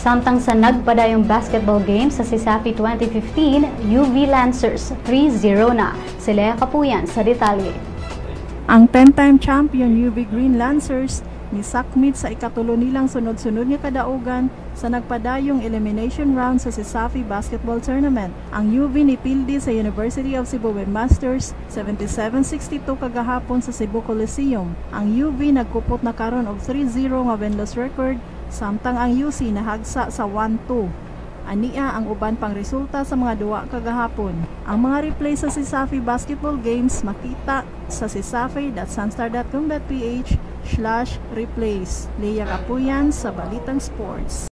Samtang sa nagpadayong basketball game sa CESAFI 2015, UV Lancers 3-0 na. Si Lea Kapuyan sa detalye. Ang 10-time champion UV Green Lancers nisakmit sa ikatulo nilang sunod-sunod nga kadaugan sa nagpadayong elimination round sa CESAFI Basketball Tournament. Ang UV nipildi sa University of Cebu Webmasters 77-62 kagahapon sa Cebu Coliseum. Ang UV nagkupot na karon og 3-0 nga win-loss record, samtang ang UC nahagsa sa 1-2. Ania ang uban pang resulta sa mga duwa kagahapon. Ang mga replay sa CESAFI Basketball Games makita sa cesafi.sunstar.com.ph/replays. Leia Kapuyan sa Balitang Sports.